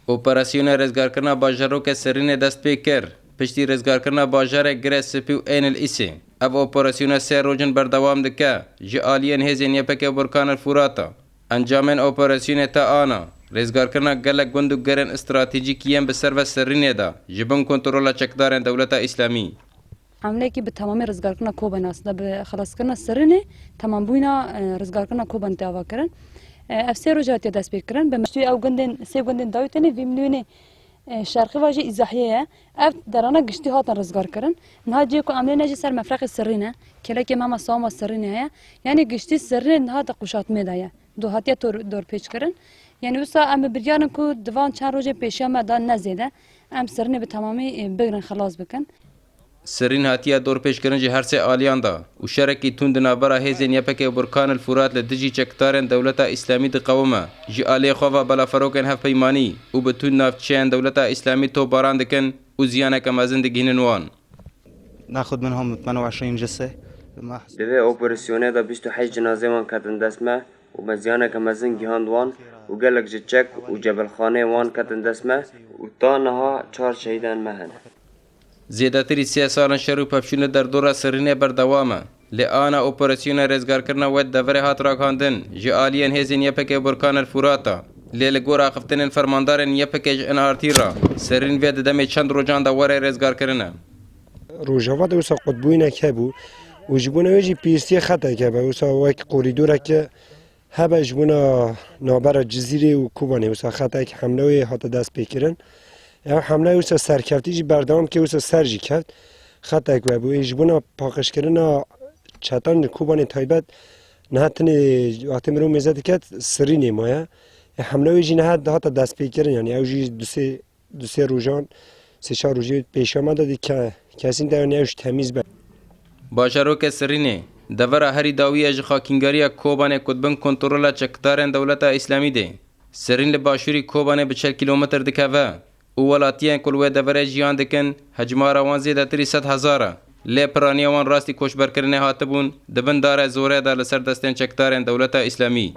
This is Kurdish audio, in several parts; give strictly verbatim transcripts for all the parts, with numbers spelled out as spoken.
Operasyona rêzgarkirina bajarokê Sirînê dest pê kir. Piştî rêzgarkirina bajarê Girê Spî û Eyn el Îsê, ev operasyona sê roj in berdewam dike. Ji aliyên hêzên Y P G û Burkan el Furata, encamên operasyonê ta ana rêzgarkirina gelek gund û gerên stratejîk yên bi ser ve Sirînê de ji bin kontrola çekdarên Dewleta Îslamî. Hemleyekî bi temamî rizgarkirina Kobanê, aslında bi xelaskirina Sirînê, temambûyîna, e, rizgarkirina Kobanê tê avakirin. E, ev sê roj hatiye destpêkirin. Bi meştûyê ew gundên, sê gundên dawî tenê vî miliyonê, e, şerqî ve jî îzahiyê ye. Ev derana giştî hatin rizgarkirin. Niha cihê ku em lê ne jî ser mefreqê Sirîn e. Kêlekê me hema sawma Sirînê heye. Yanî giştî Sirînê niha di qûşatmê de ye. Do hatiye tor-, dorpêçkirin. Yanî wisa em bi biryarin ku di van çend rojên pêşiya me de ne zêde, em Sirînê bi temamî, e, bigrin, xelas bikin. Sirîn hatiye dorpêçkirin ji her sê aliyan de û şerekî tund di navbera hêzên Y P G û Burkan el Furat li dijî çekdarên Dewleta Îslamî diqewime. Ji aliyê xwe ve balaferokên hevpeymanî û bi tund navçeyên Dewleta Îslamî topbaran dikin û ziyaneke mezin digihînin wan. ناخذ منهم ثمانية وعشرين جثة. Di vê operasyonê de bîst û heşt cinazê wan ketin dest me û me ziyaneke mezin gihand wan û gelek ji çek û cebilxaneyên wan ketin dest me û ta niha çar şehîdên me hene. Zêdetirî sê sal in şer û pevçûn li derdora Sirînê berdewam e. Lê ana operasyona rêzgarkirina wê deverê hat ragihandin ji aliyên hêzên Y P G Burkan el Furata. Lê li gor axiftinên fermandarên Y P G ji inartî re, Sirîn vê di demê çend rojan de were rêzgarkirin e. Rojava de wisa qutbûyînek hebû û ji bona wê jî pêwîstiyê xetek hebe. Wisa wek korîdoreke hebe ji bona navbera Cizîrê û Kobanê wisa xetek hemle wê hate destpêkirin. Ew hemle wisa serkeftî jî berdewam kir, wisa ser jî keft. Xetek webû. Ê ji bona paqijkirina çetan li Kobanê taybet niha tenê wextê mirov mêze diket Sirînê maye. Ê hemle wê jî niha hate destpêkirin, yanî ew jî du sê du sê rojan, sê çar rojê pêşiya me de dike kesîn de, yanî ew jî temîz be. Bajarokê Sirînê, devera herî dawî ye ji xakîngariya Kobanê ku di bin kontrola çekdarên Dewleta Îslamî de. Sirîn li başûrî Kobanê bi çil kîlometr dikeve û welatiyên ku li wê deverê jiyan dikin, hecmara wan zêdetirî sed hezar e. Lê piraniya wan rastî koçberkirinê hatibûn, di bin darê zorê de li ser destên çekdarên Dewleta Îslamî.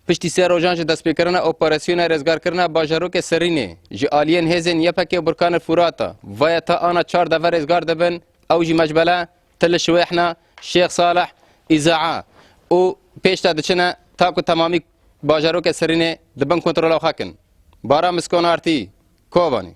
Piştî sê rojan ji destpêkirina operasyona rêzgarkirina bajarokê Sirînê ji aliyên hêzên Y P G Burkan el Furata, vaya ta ana çar dever rêzgar dibin, ew jî Mecbele, Til Şiwêhna, Şêx Salih, Îzaa û pêş de diçine ta ku temamî bajarokê Sirînê di bin kontrola xwe kin. Bara Miskonartî, Kobanê.